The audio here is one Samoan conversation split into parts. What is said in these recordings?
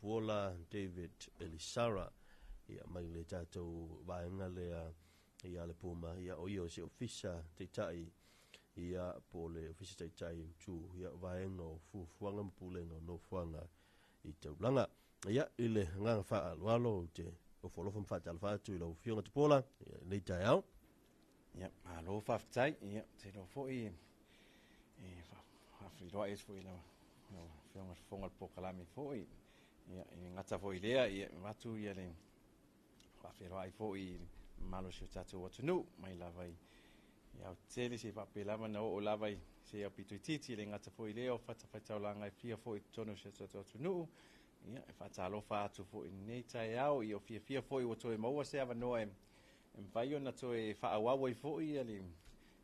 Tupuola David Elisara, ia, mai le tatou vaega lea, ia, le Puma, ia, o ia o se ofisa taitai, ia, po o le ofisa taitai tu, ia, vaega o fuafuaga ma pulega o nofoaga i taulaga. Ia, i le agaga faaaloalo ou te ofo alofa ma faatalofa atu i lau Afioga Tupuola, ia, i lenei taeao. Ia, malo faafetai. Ia, ou te iloa foi e faafeiloai atu foi i lau Afioga i le Fofoga o le Polokalame foi. Ia, e le gata foi i lea, ia, e avatu ia le faafeiloai foi i le mamalu o si o tatou atunuu, mai lava i aotetele seia faapea lava ona oo lava i se aupito itiiti, e le gata foi i lea o fatafaitaulaga e fia foi i totonu o si o tatou atunuu. Ia, e faatalofa atu foi i lenei taeao, ia, o fiafia foi ua toe maua se avanoa e mafai ona toe faaauau ai foi le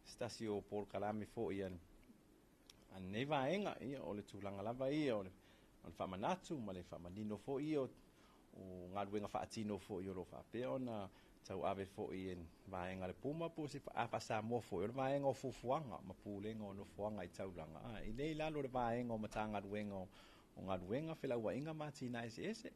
se tasi o polokalame foi a lenei vaega. Ia, o le tulaga lava ia o le faamanatu ma le faamanino foi ia o galuega faatino foi o lo o faapea ona tauave foi e vaega a le Puma po o se a faa-Samoa foi, o le vaega o fuafuaga ma pulega o nofoaga i taulaga, e le i lalo o le vaega o Matagaluega o Galuega, Felauaiga ma Atinae Eseese.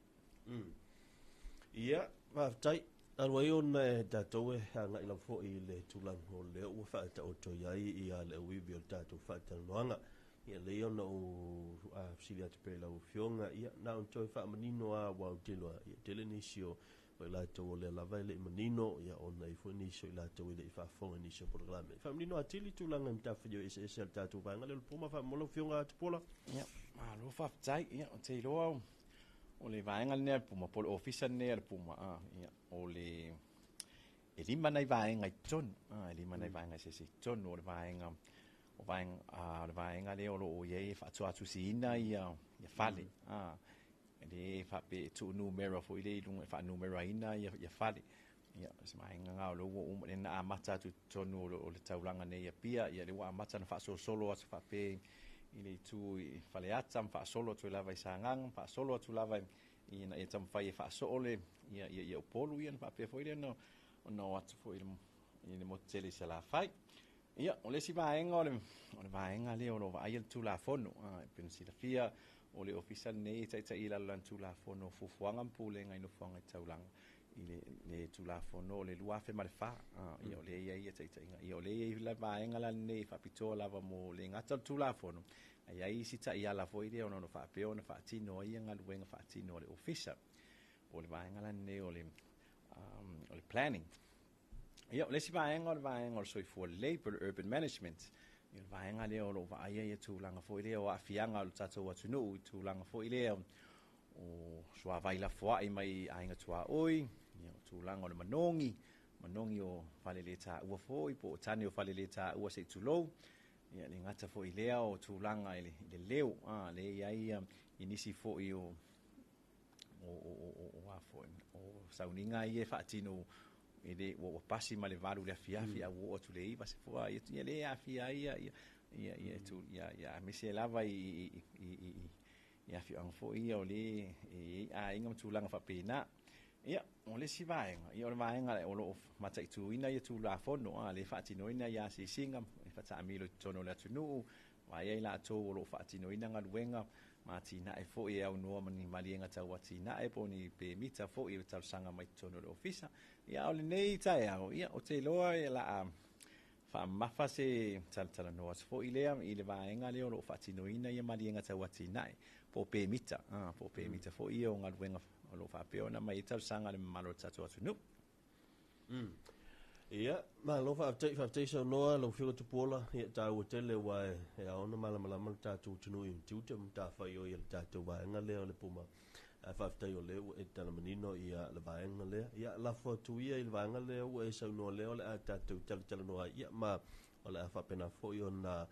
Ia, faafetai. Talu ai ona e tatou e agai lava foi i le tulaga o lea ua faataoto i ai ia le auivi o le tatou faatalanoaga. Ia, lelei ona ou fesili atu pea i lau Afioga, ia, na ona toe faamanino lava aua ou te iloa, ia, tele nisi o i latou o lea lava e le i manino, ia, ona e i ai foi nisi o i latou e le i faafofoga i nisi o polokalame. Faamanino atili tulaga i matafaioi eseese a le tatou vaega lea o le Puma faamolemole lau Afioga Tupuola. Ia, malo faafetai. Ia, ou te iloa o le vaega lenei a le Puma, po o le ofisa lenei a le Puma, ia, o le e lima nai vaega i totonu, e lima nai vaega eseese i totonu o le vaega o vaega o le vaega lea o lo o i ai e faatuatusiina ia fale, e le faapea e tuunumera foi lea i luga e faanumeraina ia fale. Ia, o se vaega lena o lea ua uma, lea na amata atu i totonu o le taulaga nei i Apia, ia lea ua amata ona faasolosolo atu faapea i le itu i Faleata ma faasolo atu ai lava i Sagaga ma faasolo atu lava ina ia taumafai e faasoo le ia ia Upolu, ia ona faapea foi lea ona o atu foi i le motu tele i Salafai. Ia, o le isi vaega o le vaega lea o lo o vaaia le Tulafono. E pei ona silafia, o le ofisa lenei e taitai i lalo o lana Tulafono o Fuafuaga ma Pulega i Nofoaga i Taulaga, i le Tulafono o le 2004. Ia, o lea e i ai taitaiga. Ia, o lea e i ai le vaega la lenei e faapitoa lava mo le gata o le Tulafono, ae i ai isi taiala foi lea ona faapea ona faatino ai galuega faatino a le ofisa. Po o le vaega la lenei o le planning. Ia, o le isi vaega o le vaega o le soifua lelei po o le urban management. Ia, o le vaega lea o lo o vaaia ia tulaga foi lea o aafiaga o le tatou atunuu i tulaga foi lea o suavai lafoai mai aiga tuaoi, ia, o tulaga o le manogi, manogi o faleletaua foi po o tane o faleletaua se i tulou. Ia, le gata foi lea o tulaga i le leo, lea e i ai i nisi foi o o sauniga ia e faatino e le ua pasi ma le 8 i le afiafi a ua oo atu i le 9 se fua, ia le aafia ai ia aemaise lava i afioaga foi ia o lea e i ai aiga ma tulaga faapena. Ia, o le isi vaega, ia, o le vaega o lo o mataituina ia Tulafono, lea e faatinoina ia asiasiga e faataamilo i totonu o le atunuu, vaai ai latou o lo o faatinoina galuega ma atinae foi e aunoa ma ni maliega tau atinae po o ni pemita foi e talosaga mai totonu o le ofisa. Ia, o lenei taeao, ia, ou te iloa o le a faamamafa se talatalanoa atu foi lea i le vaega lea o lo o faatinoina ia maliega tau atinae po o pemita, po o pemita foi ia o galuega o lo o faapea ona aumai ai talosaga a le mamalu o le tatou atunuu. Ia, malo faafetai, faafetai saunoa lau Afioga Tupuola. Ia, taua tele aua e ao ona malamalama le tatou atunuu i tiute ma matafaioi a le tatou vaega lea o le Puma. Ae faafetai o lea ua e tala manino ia le vaega lea. Ia, lafo atu ia i le vaega lea ua e saunoa lea o le a tatou talatalanoa ai. Ia, ma o le a faapena foi ona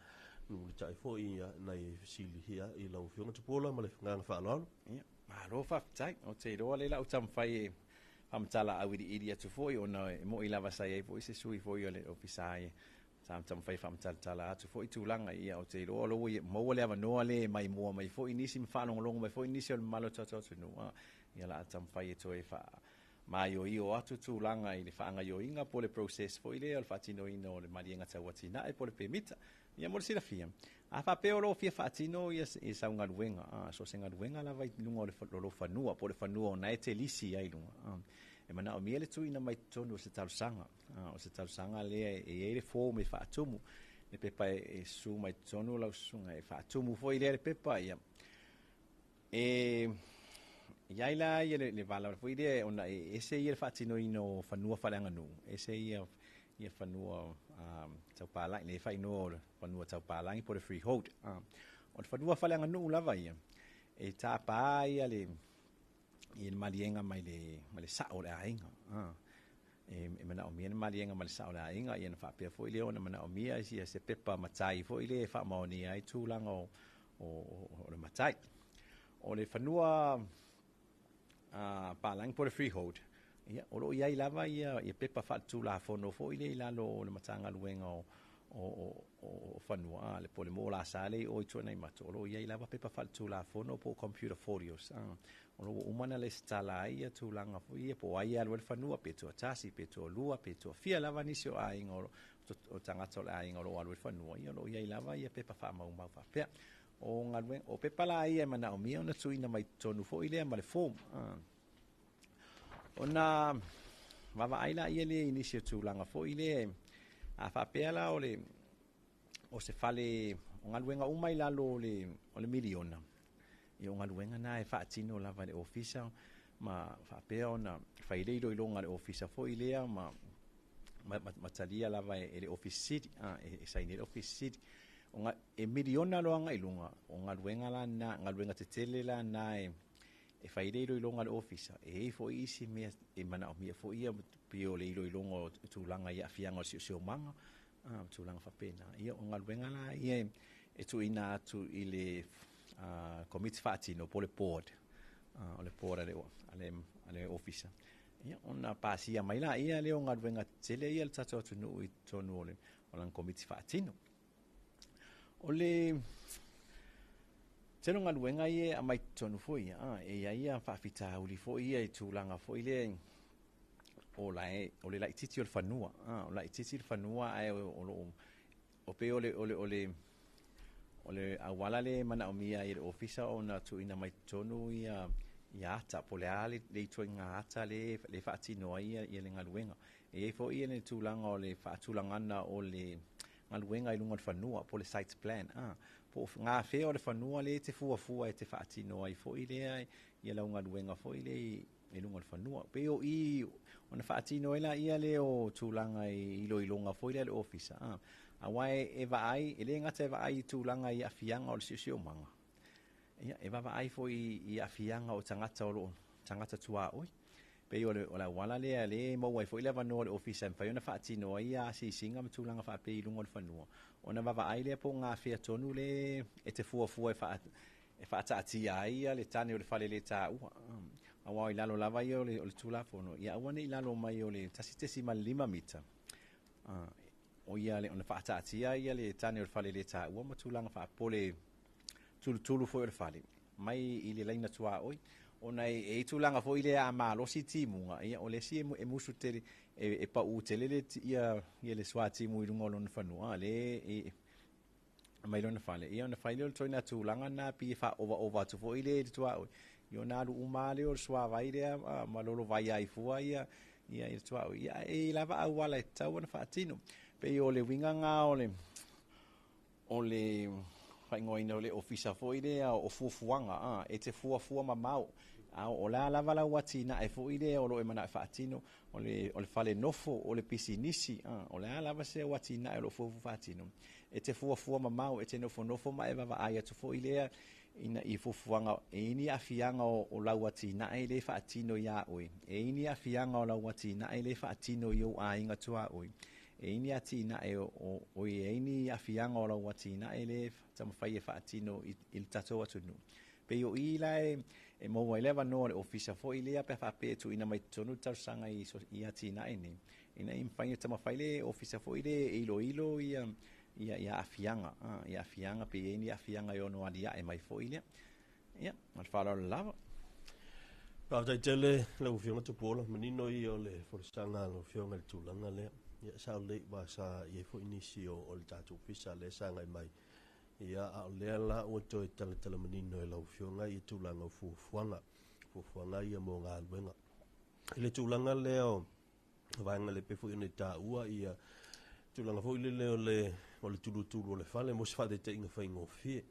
mulimulitai foi ia nai fesili ia i lau Afioga Tupuola ma le agaga faaaloalo. Ia, malo faafetai. Ou te iloa lea o le a ou taumafai e faamatala auiliili atu foi, ona e moni lava sa i ai foi se sui foi o le ofisa ai sa taumafai e faamatalatala atu foi tulaga. Ia, ou te iloa o lea ua maua le avanoa lea e maimoa mai foi nisi ma faalogologo mai foi nisi o le mamalu o le tatou atunuu. Ia, o le a taumafai e toe faamaioio atu tulaga i le faagaoioiga po o le process foi lea o le faatinoina o le maliega tau atinae po o le pemita. Ia mo le silafia, a faapea o loo fia faatino ia sau galuega, so o se galuega lava i luga o le lou fanua po o le fanua o na e te lisi ai luga, e manaomia le tuuina mai totonu o se talosaga. O se talosaga lea e i ai le form e faatumu, le pepa e susu mai totonu lau susuga e faatumu foi lea le pepa. Ia e i ai la ia le vala foi lea ona e ese ia le faatinoina o fanua faaleaganuu, ese ia fanua taupalagi, le faaigoa o le fanua taupalagi po o le freehold. O le fanua faaleaganuu lava ia, e tapa ia le maliega mai le sao o le aiga. E manaomia le maliega mai le sao o le aiga, ia na faapea foi lea ona manaomia ia se pepa matai foi lea e faamaonia ai tulaga o le matai. O le fanua palagi po o le freehold, ia, o lo o i ai lava ia pepa faaletulafono foi lea i lalo o le Matagaluega o Fanua, le po o le MLSA lea i o i Tuanaimato, o lo o i ai lava pepa faaletulafono po o computer folios. O lo o ua uma ona resitala ai ia tulaga foi ia, po o ai e alu ai le fanua, pe toatasi, pe toalua, pe toafia lava nisi o aiga o tagata o le aiga o lo o alu ai le fanua, ia o lo o i ai lava ia pepa faamaumau faapea. O galuega, o pepa la ia e manaomia ona tuuina mai totonu foi lea ma le form. Ona vaavaai laia lea i nisi o tulaga foi lea, a faapea la o se fale, o galuega uma i lalo o le miliona, ia o galuega na e faatino lava e le ofisa, ma faapea ona fai le iloiloga a le ofisa foi lea ma talia lava e le Ofisa Sili, e saini ai le Ofisa Sili. E miliona loa agai i luga, o galuega la na, galuega tetele la na e fai le iloiloga a le ofisa, e i ai foi isi mea e manaomia foi ia, pei o le iloiloga o tulaga i aafiaga o le siosiomaga, tulaga faapena. Ia o galuega la ia e tuuina atu i le komiti faatino po o le board, o le board a le ofisa. Ia ona pasia mai laia lea o galuega tetele ia a le tatou atunuu i totonu o lana komiti faatino. O le tele o galuega ia e aumai totonu foi ia, e i ai ia faafitauli foi ia i tulaga foi lea o le laitiiti o le fanua. O laitiiti le fanua ae o lo o pei o le auala lea e manaomia ai e le ofisa ona tuuina mai totonu ia ata, po o le a le ituaiga ata le faatino ai ia le galuega. E i ai foi le tulaga o le faatulagaga o le galuega i luga o le fanua, po o le site plan. Po o gafea o le fanua le te fuafua e te faatino ai foi lea ia lau galuega foi lea i luga o le fanua. Pei o i ona faatino ai laia lea o tulaga i iloiloga foi lea a le ofisa. Aua e vaai, e le gata e vaai i tulaga i aafiaga o le siosiomaga, ia, e vaavaai foi i aafiaga o tagata o loo tagata tuaoi. Pei o le auala lea le maua ai foi le avanoa o le ofisa e mafai ona faatino ai ia asiasiga ma tulaga faapea i luga o le fanua. Ona vaavaai lea po o gafea tonu le e te fuafua e faataatia ai ia le tane o le fale le taua. Aua i lalo lava ia o le Tulafono, ia aua ne i lalo mai o le 1.5 mita. O ia le ona faataatia ia le tane o le fale le taua ma tulaga faapole tulutulu foi o le fale mai i le laina tuaoi. Ona e i tulaga foi lea a malosi timuga, ia o le isi e musu tele, e pau tele le ia le sua timu i luga o lona fanua, le e mai lona fale. Ia ona fai lea o le toina tulaga na pei e faaovaova atu foi le i le tuaoi. Ia ona alu uma lea o le suavai lea ma lolo vai ai fua ia i le tuaoi. Ia e lava auala e tatau ona faatino. Pei o le uiga lena o le faaigoaina o le ofisa foi lea o fuafuaga, e te fuafua mamao. O la lava lau atinae foi lea o lo o e manao e faatino, o le fale nofo, o le pisinisi, o le a lava se atinae o lo o fuafua faatino. E te fuafua mamao, e te nofonofo ma e vaavaai atu foi lea ina i fuafuaga, e i ni aafiaga o lau atinae le faatino ia oe, e i ni aafiaga o lau atinae le faatino i ou aiga tuaoi, e i ni atinae o i ai ni aafiaga o lau atinae le taumafai e faatino i le tatou atunuu. Pei o i la e maua ai le avanoa o le ofisa foi lea pe faapea e tuuina mai totonu le talosaga i atinae nei, ina ia mafai ona taumafai le ofisa foi lea e iloilo ia aafiaga, ia aafiaga pe i ai ni aafiaga e ono aliae mai foi lea. Ia, ma le faaaloalo lava. Faafetai tele lau Afioga Tupuola, manino ia o le folasaga a lau Afioga i le tulaga lea. Ia, sao lelei, aua sa i ai foi nisi o, o le tatou ofisa lea sa agai mai. Ia, a o lea la ua toe talatala manino e lau Afioga ia tulaga o fuafuaga, fuafuaga ia mo galuega. I le tulaga lea o vaega lea pei foi ona e taua ia tulaga foi lele o le o le tulutulu o le fale mo se faataitaiga faigofie.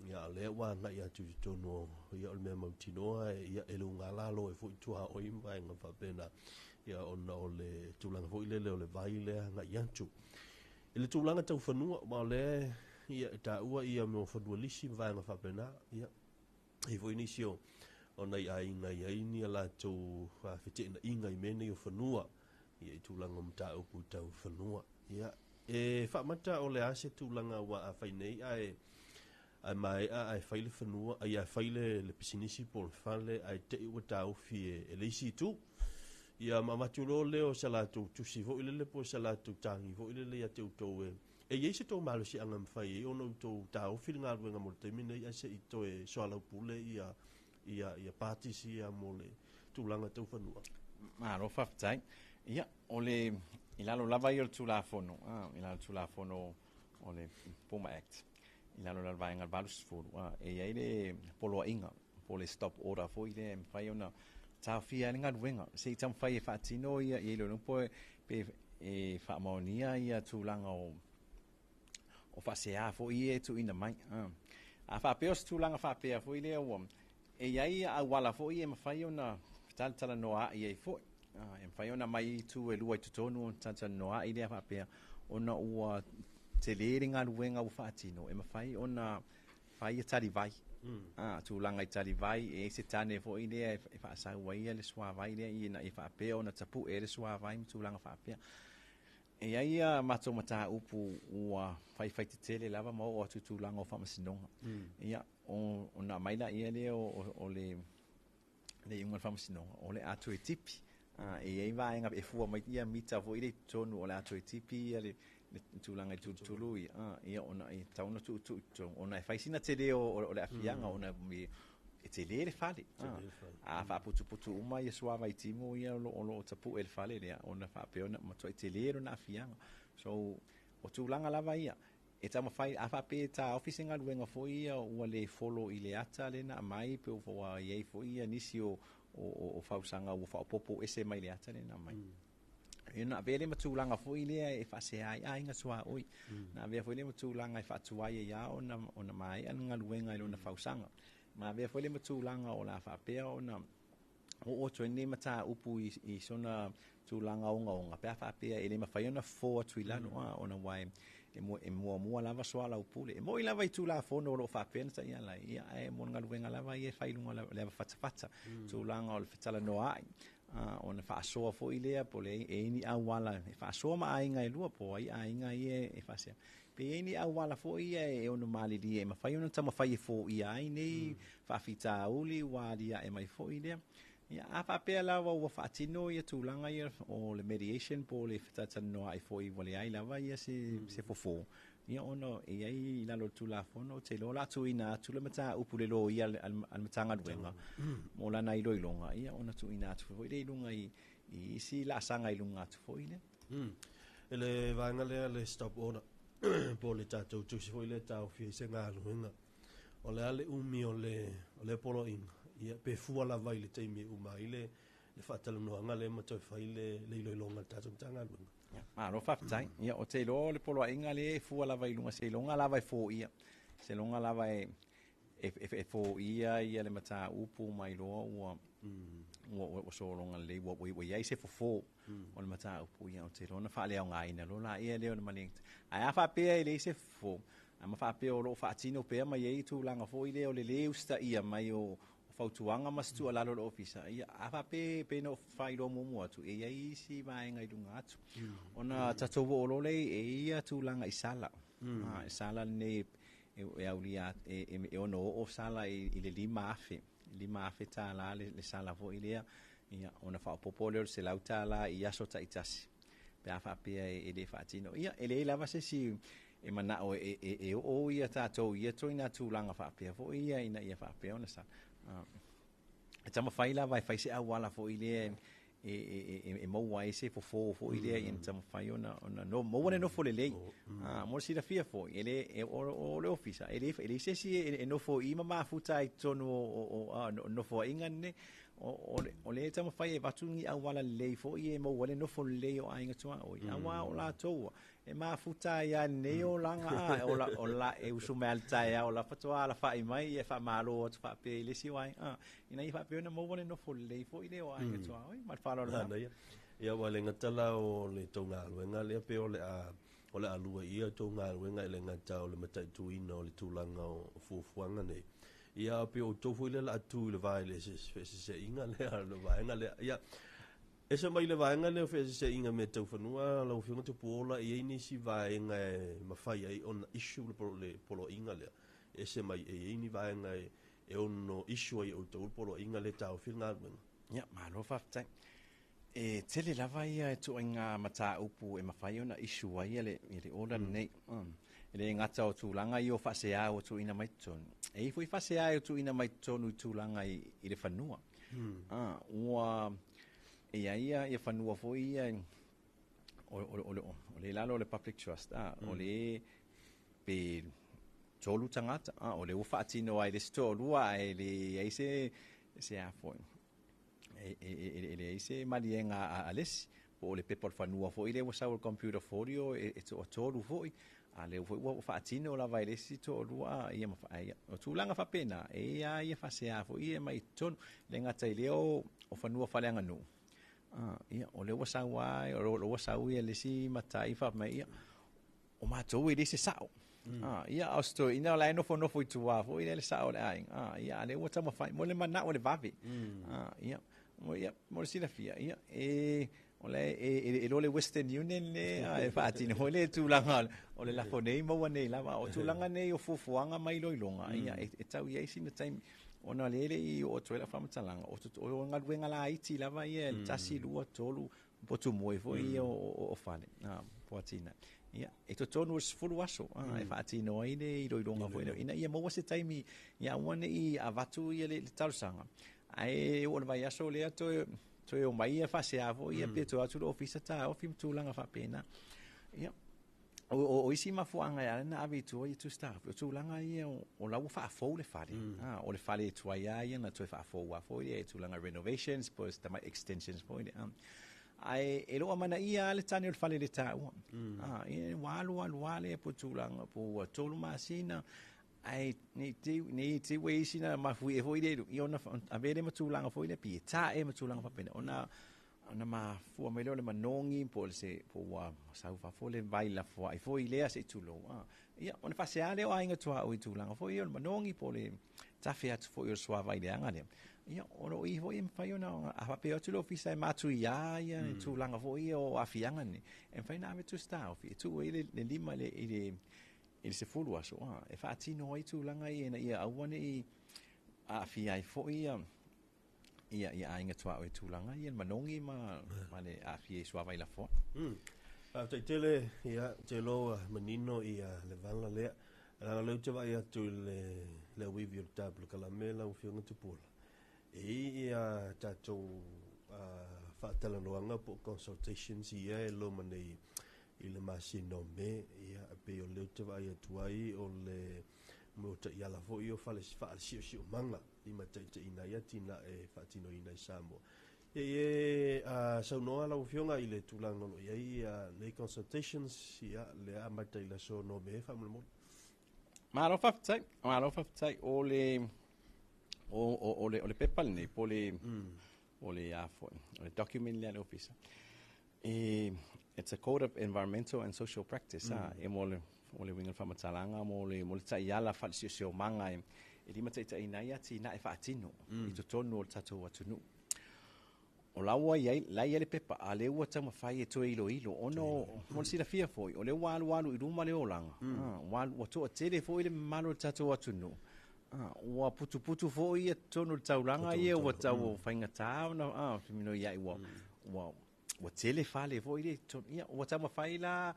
Ia, a o lea ua agai atu i totonu o, ia, o le mea mautinoa e, ia, e luga lalo ai foi tuaoi ma vaega faapena, ia, ona o le tulaga foi lele o le vai lea agai atu. I le tulaga tau fanua, aua o lea, ia, e taua ia mea o fanua lisi ma vaega faapena, ia, e i ai foi nisi o, o nai aiga e i ai ni a latou feteenaiga i mea nei o fanua, ia, i tulaga o mataupu tau fanua. Ia, e faamata o le a se tulaga aua afai nei ae ae maea ae fai le fanua, ai ae fai le, le pisinisi po o le fale ae te i ua taofi e, e le isi itu. Ia ma avatu loa lea o se latou tusi foi lele po o se latou tagi foi lele ia te outou e e i ai se tou malosiaga e mafai ai ona outou taofi le galuega mo le taimi nei ae se i toe soalaupule ia ia ia parties ia mo le tulaga tau fanua. Malo faafetai. Ia, o le i lalo lava ia o le Tulafono, i lalo o le Tulafono o le PUMA Act, i lalo o le vaega 80, e i ai le poloaiga po o le stop order foi lea e mafai ona taofia ai le galuega se i taumafai e faatino ia iloiloga po pe e faamaonia ia tulaga o o faasea foi ia e tuuina mai. A faapea o se tulaga faapea foi lea ua e i ai auala foi e mafai ona talatalanoaai ai foi. E mafai ona aumai itu e lua i totonu ona talatalanoaai lea faapea ona ua tele le galuega ua faatino e mafai ona fai ia talivai. Tulaga i talivai, e i ai se tane foi lea e faasau ai le suavai lea ina ia faapea ona tapue le suavai ma tulaga faapea. E i ai a matou mataupu ua faifai tetele lava ma oo atu i tulaga o faamasinoga. Ia, ona aumai laia lea o le iuga o le faamasinoga, o le a toe tipi. E i ai vaega e fua mai ia mita foi lea i totonu, o le a toe tipi ia le tulaga i tulutulu ia, ia ona e tatau ona tuutuu i totonu, ona e fai sina tele o le aafiaga, ona e tele le fale. A faaputuputu uma ia suavai timu ia o lo o tapue i le fale lea, ona faapea ona matuai tele lona aafiaga. So, o tulaga lava ia, e taumafai, a faapea e taofi se galuega foi ia ua le follow i le ata lea na aumai, pe ua i ai foi ia nisi o fausaga ua faaopoopo ese mai le ata lea na aumai. Ia na avea lea ma tulaga foi lea e faasea ai aiga tuaoi. Na avea foi lea ma tulaga e faatuai ai lava ona maea le galuega i lona fausaga. Ma avea foi lea ma tulaga o le a faapea ona oo atu ai lenei mataupu i sona tulaga ogaoga, pe a faapea e le mafai ona fofo atu i lalo, ona ua e muamua lava soalaupule. E moni lava i Tulafono o lo o faapea ona taiala ai, ia, ae mo le galuega lava ia e fai i luga o le ava fatafata, tulaga o le fetalanoaai, ona faasoa foi lea po o le e i ai ni auala e faasoa ma aiga e lua, po o ai aiga ia e faasea. Pe i ai ni auala foi ia e ono malilie e mafai ona taumafai e foia ai nei faafitauli ua aliae mai foi lea. Ia, a faapea lava ua faatino ia tulaga ia o le mediation po o le fetalanoa'i foi ua leai lava ia se fofo, ia ona e i ai i lalo o le Tulafono, ou te iloa o le a tuuina atu le mataupu i le loia a le Matagaluega mo lana iloiloga, ia ona tuuina atu foi lea i luga i isi laasaga i luga atu foi lea. I le vaega lea le stop order po o le tatou tusi foi lea e taofi ai se galuega, o le a le umi o le o lea poloaiga, ia pe fua lava i le taimi e uma ai le le faatalanoaga lea ma toe fai le le iloiloga a le tatou Matagaluega? Ia, malo faafetai. Ia, ou te iloa o le poloaiga lea e fua lava i luga, seiloga lava e foia, seiloga lava e e foia ia le mataupu ma iloa ua ua sologa lelei, ua i ai se fofo o le mataupu, ia ou te iloa ona faaleaogaina loa laia lea o le maliega. Ae a faapea e leai se fofo, ae ma faapea o lo o faatino pea ma i ai tulaga foi lea o le lē usitaia mai o fautuaga ma se tuualalo a le Ofisa, ia, a faapea pei ona ou faailoa muamua atu, e i ai isi vaega i luga atu. Ona tatou oo loa lea e i ai ia tulaga i sala. E sala lenei e aulia e ono oo sala i le $5,000, $5,000 le sala foi lea, ia, ona faaopoopo lea o le $100 i aso taitasi pe a faapea e le faatino. Ia, e leai lava se isi e manao e oo ia tatou i ia ituaiga tulaga faapea foi ia ina ia faapea ona sala. E taumafai lava e fai se auala foi lea e maua ai se fofo foi lea ina taumafai ona maua le nofo lelei. Mo le silafia foi, e le o le ofisa, e leai se isi e nofo i i ma mafuta ai i totonu o nofoaiga nei. O le taumafai e avatu ni auala lelei foi e maua ai le nofo lelei o aiga tuaoi. Aua o latou e mafuta ai lava i lenei olaga, e usu mai lava i le taeao o la e faatoa alafai mai e faamalo atu faapea i le isi o aiga. Ina ia faapea ona maua le nofo lelei foi lea o aiga tuaoi. Ma le faaaloalo lava. Ia, ua le gata la o le tou galuega lea pe o le a lua i ia tou galuega e le gata o le mataituina o le tulaga o fuafuaga nei. Ia, pe o outou foi lea o le a tu i le va i le feeseeseaiga lea, le vaega lea. Ia, ese mai le vaega lea o feeseeseaiga mea tau fanua, lau Afioga Tupuola, e i ai nisi vaega e mafai ai ona issue le poloaiga lea. Ese mai, e i ai ni vaega e ono issue ai e outou le poloaiga lea e taofi le galuega. Ia, malo faafetai. E tele lava ia ituaiga mataupu e mafai ona issue ai le order lenei. E le gata o tulaga ia o faasea ua tuuina mai totonu. E i ai foi faasea ua tuuina mai totonu i tulaga i le fanua. Ua e i ai ia fanua foi ia o le lalo o le public trust, o le pe 3 tagata, o le ua faatino ai le isi toalua, ae leai se a foi. E leai se maliega a le isi, po o le pepa o le fanua foi lea ua sau e le computer folio e toatolu foi, a lea foi ua faatino lava e le isi toalua, ia ma o tulaga faapena, e ia ia faasea foi ia mai totonu, le gata i lea o fanua faaleaganuu. Ia, o lea ua sau ai, o lea ua sau ia le isi matai faapea mai, ia, o matou e le se sao. Ia, o se toeaina o la e nofonofo i tua foi lea le sao o le aiga. Ia, a lea ua taumafai, mo le manao o le vave. Ia, mo le silafia, ia, e, o le, e lo le Western Union le, e faatino foi le tulaga o le lafo nei maua nei lava. O tulaga nei o fuafuaga ma iloiloga, ia, e tau i ai sina taimi. Ona le i o atu ai lau faamatalaga, o galuega laiti lava ia, 1, 2, 3, potu moe foi ia o fale, po atina. Ia, e totonu o le 10 aso, e faatino ai le iloiloga foi lea, ina ia maua se taimi, ia aua ne i avatu ia le talosaga. Ae o le vaiaso lea toe o mai ia faasea foi ia pe toe atu le ofisa taofi ma tulaga faapena. Ia, o isi mafuaaga e ala ona ave i tua ia tusi taofi, o tulaga ia o la ua faafou le fale. O le fale e tuai lava ia na toe faafou lava foi lea i tulaga renovations po o se tamai extensions foi lea. Ae e loo amanaia lava le tane o le fale i le taua. Ia, ua alu alu lava lea po o tulaga po ua 3 masina, ae nei te ua isi na mafui e foi lea, ia ona ave le ma tulaga foi lea, pi e tae ma tulaga faapena. Ona mafua mai lea o le manogi po o se po ua sau fafo le vai lafoai foi lea se i tulou. Ia, ona faasea lea o aiga tuaoi i tulaga foi ia o le manogi po o le tafe atu foi o le suavai leaga lea. Ia, o lo o i foi e mafai ona a faapea atu le ofisa e matuia ia tulaga foi ia o aafiaga nei, e mafai ona ave tusi taofi e tuu ai le 5 i le 10 aso, e faatino ai tulaga ia ina ia aua ne i aafia ai foi ia aiga tuaoi i tulaga ia le manogi ma le aafia i suavai lafoa. Faafetai tele, ia, te loa manino ia le vala lea. Leaga lea ou te vaai atu i le auivi o le ta polokalame lau Afioga Tupuola. E i ia tatou faatalanoaga po o consultations ia e loma nei i le masina o Me, ia, pei o lea ou te vaai atu ai o le mo taiala foi o fale faalesiosiomanga i mataitaiina ai atinae e faatinoina i Samoa. Ia, saunoa lau Afioga i le tulaga o lo o i ai nei consultations, ia, lea amata i le aso 6 Me faamolemole. Malo faafetai, malo faafetai. O le o le pepa lenei po le o le a foi, o le document lea a le ofisa. It's a code of environmental and social practice, e mo le o le uiga o le faamatalaga mo le taiala faalesiosiomaga e limataitaiina ai atinae faatino i totonu o le tatou atunuu. O la ua i ai, la e i ai le pepa, a lea ua taumafai e toe iloilo, ona mo le silafia foi, o lea ua alualu i luma le olaga, ua toatele foi le mamalu o le tatou atunuu, ua putuputu foi ia totonu o le taulaga ia, ua tau faigata ona feminoi ai, ua tele fale foi le totonu. Ia, ua taumafai la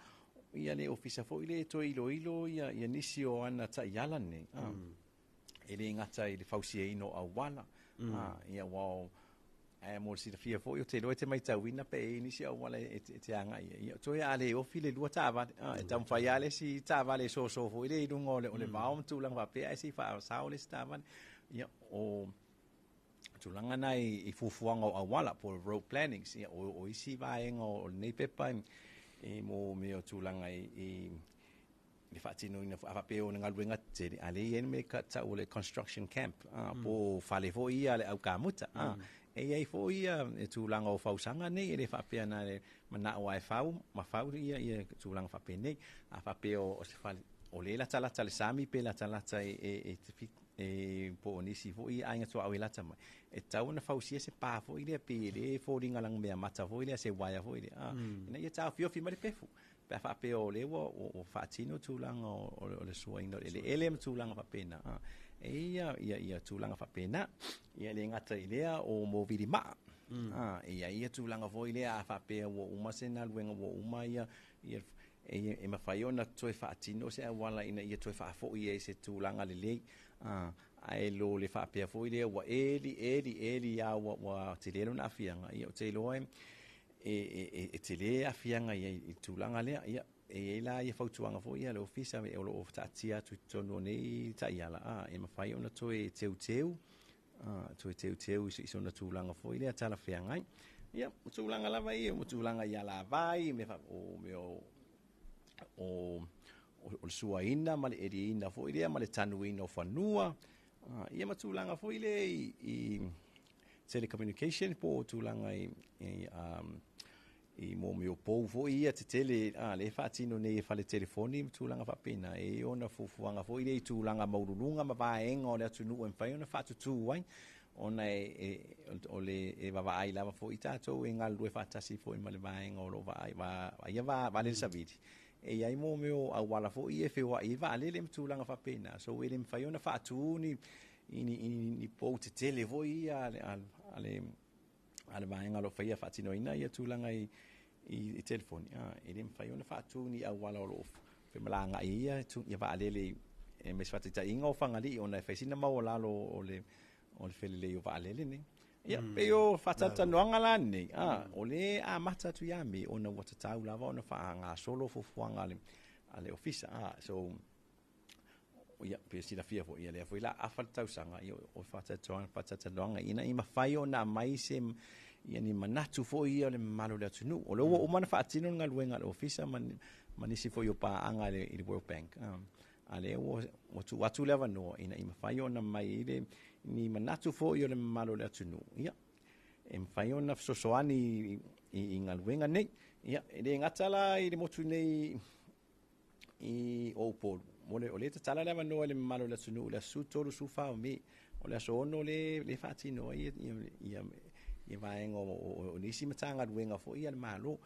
ia le ofisa foi le toe iloilo ia nisi o ana taiala nei. E le gata i le fausiaina o auala, ia ua Ae mo le silafia foi, ou te iloa e te matauina pe i ai nisi auala e te agai i ai. Ia, toe a le ofi le lua taavale, e taumafai lava le isi taavale e soso foi lea i luga o le vao ma tulaga faapea, ae se i faasao le isi taavale. Ia, o tulaga na i fuafuaga o auala po o road plannings, ia, o isi vaega o lenei pepa e mo mea o tulaga i le faatinoina foi, a faapea o ni galuega tetele, a lea e i ai le mea e tau o le construction camp, po o fale foi ia a le au kamuta. E i ai foi ia tulaga o fausaga nei, e le faapea na o le manao lava e fau ma fau ia tulaga faapenei. A faapea o se fale, o lea e latalata i le sami pe latalata e po o nisi foi aiga tuaoi e lata mai, e tatau ona fausia se pa foi lea, pei e le foliga lanumeamata foi lea, se uaea foi lea, ina ia taofiofi mai le pefu. Pe a faapea o lea ua faatino tulaga o le suaina o le eleele ma tulaga faapena, e i ai ia tulaga faapena. Ia e le gata i lea o mōvili maa. E i ai ia tulaga foi lea a faapea ua uma se galuega ua uma ia, e mafai ona toe faatino se auala ina ia toe faafoi ai i se tulaga lelei. Ae lo le faapea foi lea ua eli, eli, eli lava ua tele lona aafiaga, ia ou te iloa e tele aafiaga i ai i le tulaga lea. Ia, e i ai la ia fautuaga foi ia a le Ofisa o lo o taatia atu i totonu o nei taiala, e mafai ona toe teuteu, toe teuteu i sona tulaga foi lea talafeagai. Ia, o tulaga lava ia, o tulaga i alavai, o mea o le suaina ma le eliina foi lea ma le tanuina o fanua, ia ma tulaga foi lea i telecommunication po o tulaga i mea o pou foi ia tetele lea e faatino nei e fale telefoni ma tulaga faapena, e i ai ona fuafuaga foi lea i tulaga maualuluga ma vaega o le atunuu e mafai ona faatutu ai, ona e vaavaai lava foi tatou e galulue faatasi foi ma le vaega o lo o vaaia vaalele savili, e i ai mea o auala foi ia e feoai ai vaalele ma tulaga faapena, so e le mafai ona faatu ni pou tetele foi ia a le vaega o lo o faia faatinoina ia tulaga i telefoni, e le mafai ona faatu ni auala o lo o femalagaai ai ia vaalele ma se faataitaiga o Fagalii ona e fai sina maualalo o le felelei o vaalele nei. Ia, pei o faatalatalanoaga la nei, o lea e amata atu ia Me ona ua tatau lava ona faagasolo fuafuaga a le Ofisa. So, ia, pe silafia foi, ia lea foi la afa le tausaga, ia, o faatalatalanoaga ina ia mafai ona aumai se ia ni manatu foi ia o le mamalu o le atunuu. O lea ua uma ona faatino le galuega a le Ofisa ma nisi foi o paaga i le World Bank. A lea ua tuu atu le avanoa ina ia mafai ona aumai ai ni manatu foi o le mamalu o le atunuu. Ia, e mafai ona fesoasoani i galuega nei. Ia, e le gata la i le motu nei i o Upolu. O lea tatala le avanoa i le mamalu o le atunuu i le aso 13, 14 o Me. O le aso 6 le faatino ai ia vaega o nisi Matagaluega foi a le Malo.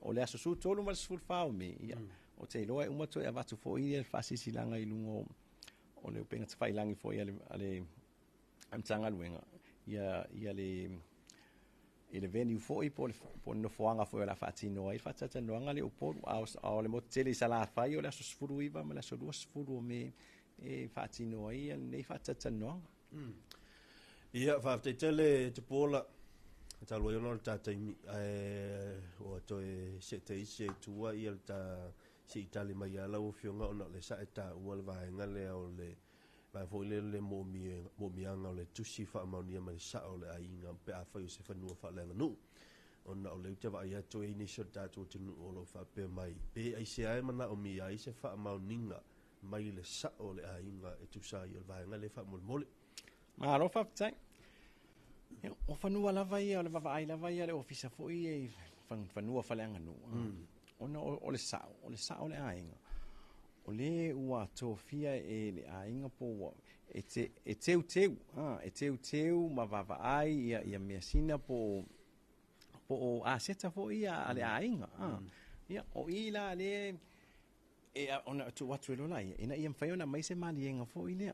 O le aso 13 ma le 14 o Me, ia, ou te iloa e uma toe avatu foi le faasilasilaga i luga o le upega tafailagi foi a le Matagaluega, ia le i le venue foi po o le nofoaga foi o le a faatino ai le faatalatalanoaga lea i Upolu. A o le motu tele i Salafai o le aso 19 ma le aso 20 o Me e faatino ai lenei faatalatalanoaga. Ia, faafetai tele Tupuola, talu ai ona o le ta taimi, ae ua toe seete isi ai tua ia le ta se i tali mai lava lau Afioga ona o lea sa e taua le vaega lea o le vaega foi lea le moomiaga o le tusi faamaonia mai le sao o le aiga pe afai o se fanua faaleaganuu, ona o lea ou te vaai atu e i ai nisi o le tatou atunuu o lo o faapea mai pe aisea e manaomia ai se faamaoniga mai le sao o le aiga e tusa ai o le vaega lea faamolemole. Malo faafetai. O fanua lava ia, o le vaavaai lava ia a le Ofisa foi i fanua faaleaganuu, ona o le sao, o le sao o le aiga, o le ua tofia e le aiga po ua e teuteu, e teuteu ma vaavaai ia measina po o aseta foi ia a le aiga. Ia, o i la le e ona tuu atu e lola ia, ina ia mafai ona aumai se maliega foi lea,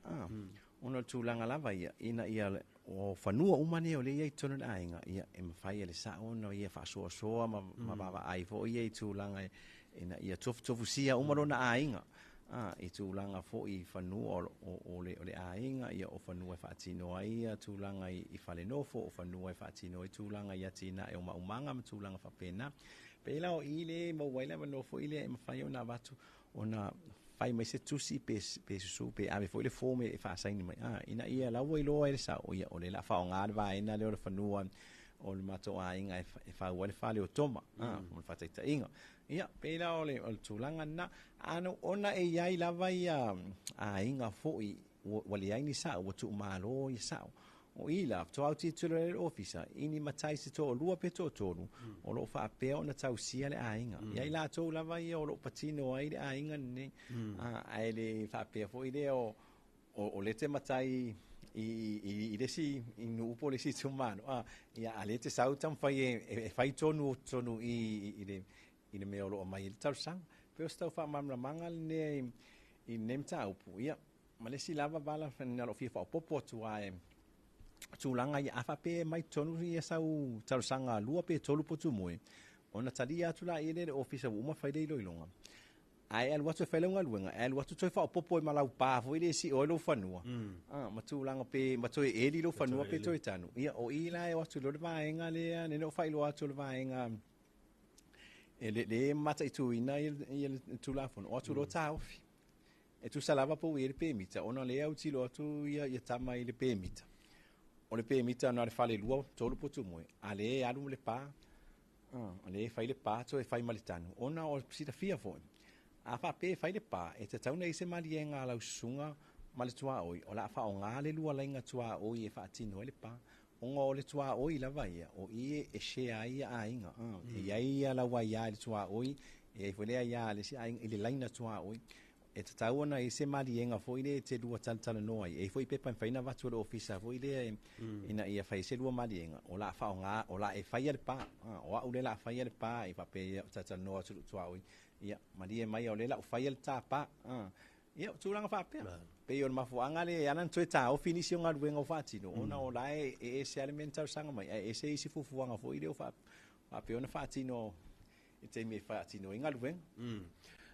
ona o le tulaga lava ia, ina ia o fanua uma nei o lea e i ai i totonu o le aiga, ia e mafai e le sao ona ia faasoasoa ma vaavaai foi ia i tulaga ina ia tofutofusia uma lona aiga. I tulaga foi i fanua o le aiga, ia o fanua e faatino ai ia tulaga i fale nofo, o fanua e faatino ai tulaga i atinae o maumaga ma tulaga faapena. Pei la o i le maua ai le avanoa foi lea e mafai ona avatu ona fai mai se tusi pe susu pe ave foi le form e faasaini mai, ina ia laua iloa ai le sao, ia o le la faaaoga le vaega lea o le fanua o le matou aiga e fau ai le fale o Toma, mo le faataitaiga. Ia, pei la o le tulaga lena. Ano ona e iai lava ia aiga foi ua leai ni sao, ua tuumalo ia sao. O i la, faatoa autilotilo ai le ofisa, i ni matai se toalua pe toatolu, o loo faapea ona tausia le aiga. Ia i latou lava ia o loo patino ai le aiga lenei. Ae le faapea foi lea o le te matai i le isi i nuu po o le isi itumalo. Ia a le te sau taumafai e fai tonu tonu i le mea o loo aumai ai le talosaga. Pei o se tau faamalamalamaga lenei i lenei mataupu. Ia, ma le isi lava vala na loo fia faaopoopo atu ai tulaga ia a faapea mai tonu ia sau talosaga 2 pe 3 potu moe, ona talia atu la i le ofisa ua uma fai le iloiloga. Ae alu atu e fai lau galuega, e alu atu toe faaopoopo i ma lau pa foi le si o ai lou fanua. Ma tulaga pe ma toe eli lou fanua pe toe tanu. Ia, o i la e o atu loa le vaega lea, ne no faailoa atu le vaega e le mataituina ia le Tulafono, o atu loa taofi. E tusa lava po ua i ai le pemita, ona lea autilo atu ia tama i le pemita. O le pemita na o le fale 2, 3 potu moe, a le alu le pa, o le fai le pa toe fai ma le tanu, ona o silafia foi. A faapea e fai le pa, e tatau ona i ai se maliega a lau susuga ma le tuaoi, o le a faaaoga le lua laina tuaoi e faatino ai le pa. Ona o le tuaoi lava ia, o i e share ai ia aiga. E i ai ia lau aia i le tuaoi, e i ai foi le aia a le isi aiga i le laina tuaoi. E tatau ona i ai se maliega foi lea e te lua talatalanoa ai. E i ai foi pepa e mafai ona avatu e le ofisa foi lea ina ia fai se lua maliega, o la faaaoga, o la e faia le pa. O au lea o le a faia le pa, e faapea o talatalanoa atu i lou tuaoi. Ia, malie mai o lea o le a ou faia le tapa. Ia, o tulaga faapea. Pei o le mafuaaga lea e ala ona toe taofi nisi o galuega o faatino, ona o la e ese lava le mea na talosaga mai, ae ese isi fuafuaga foi lea o faapea ona faatino i taimi e faatino ai galuega.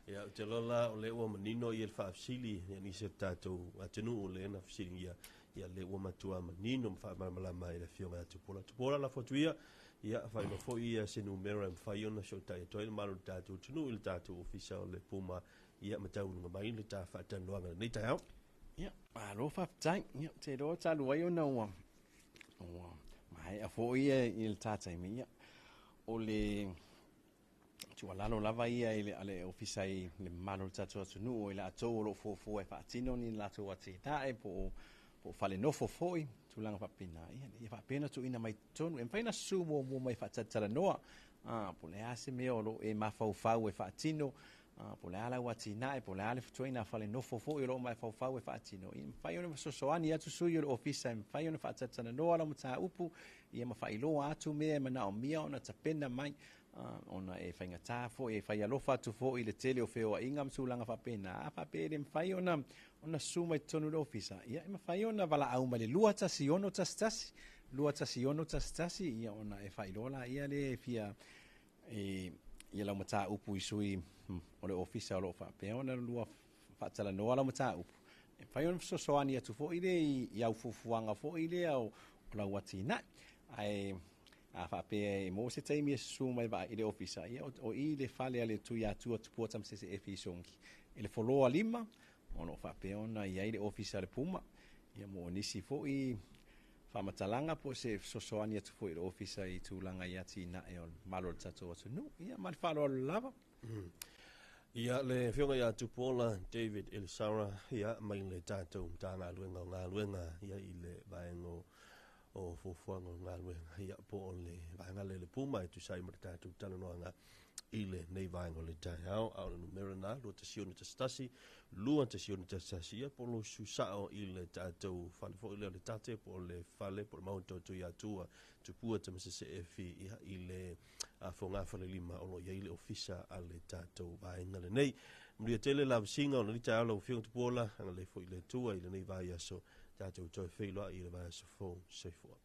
Ia, ou te iloa la o lea ua manino ia le faafesili ia nisi o tatou atunuu lea na fesiligia, ia lea ua matua manino ma faamalamalama ai le afioga ia Tupuola. Tupuola, lafo atu ia, ia faailoa foi ia se numera e mafai ona fesootai atu ai le mamalu o le tatou atunuu i le tatou ofisa o le Puma, ia ma tauuluga mai le ta faatalanoaga lenei taeao. Ia, malo faafetai. Ia, ou te iloa talu ai ona ua maea foi i le ta taimi, ia, o le tuualalo lava ia i le ofisa i le mamalu o le tatou atunuu, i latou o loo fuafua e faatino ni latou atinae po o fale nofo foi, tulaga faapena, ia faapea ona tuuina mai totonu. E mafai ona susu muamua mai faatalatalanoa, po o le a se mea o loo e mafaufau e faatino, po o le a lau atinae, po o le a le fetuaina fale nofo foi o loo mafaufau e faatino. Ia mafai ona fesoasoani atu sui o le ofisa, e mafai ona faatalatalanoa lau mataupu, ia ma faailoa atu mea e manaomia ona tapena mai, ona e faigata foi, e fai alofa atu foi i le tele o feoaiga ma tulaga faapena. A faapea e le mafai ona susu mai totonu o le ofisa, ia e mafai ona valaau mai le 216 11, 216 11, ia ona e faailoa la ia le fia ia lau mataupu i sui o le ofisa o loo faapea ona lua faatalanoa lau mataupu. E mafai ona fesoasoani atu foi le i au fuafuaga foi lea o lau atinae. Ae a faapea e maua se taimi e susu mai vaai i le ofisa, ia o i le fale a le Tuiatua Tupua Tamasese Efi Songi i le foloa 5, o loo faapea ona i ai le ofisa a le Puma, ia mo nisi foi faamatalaga po o se fesoasoani atu foi i le ofisa i tulaga i atinae o le mamalu o le tatou atunuu. Ia, ma le faaaloalo lava. Ia, le afioga ia Tupuola David Elisara, ia, mai le tatou Matagaluega o Galuega, ia, i le vaega o fuafuaga o galuega, ia, po o le vaega lea le Puma e tusa ai ma le tatou talanoaga i lenei vaega o le taeao. A o le numera na 216 11, 216 11, ia, po o lo susao i le tatou fale foi lea o le tate, po o le fale, po o le maota o Tuiatua Tupua Tamasese Efi, ia, i le fogafalelima o lo o i ai le ofisa a le tatou vaega lenei. Manuia tele la vasiga o lenei taeao lau afioga Tupuola, agalelei foi le Atua i lenei vaiaso, tatou toe feiloai i le vaiaso fou. Soifua.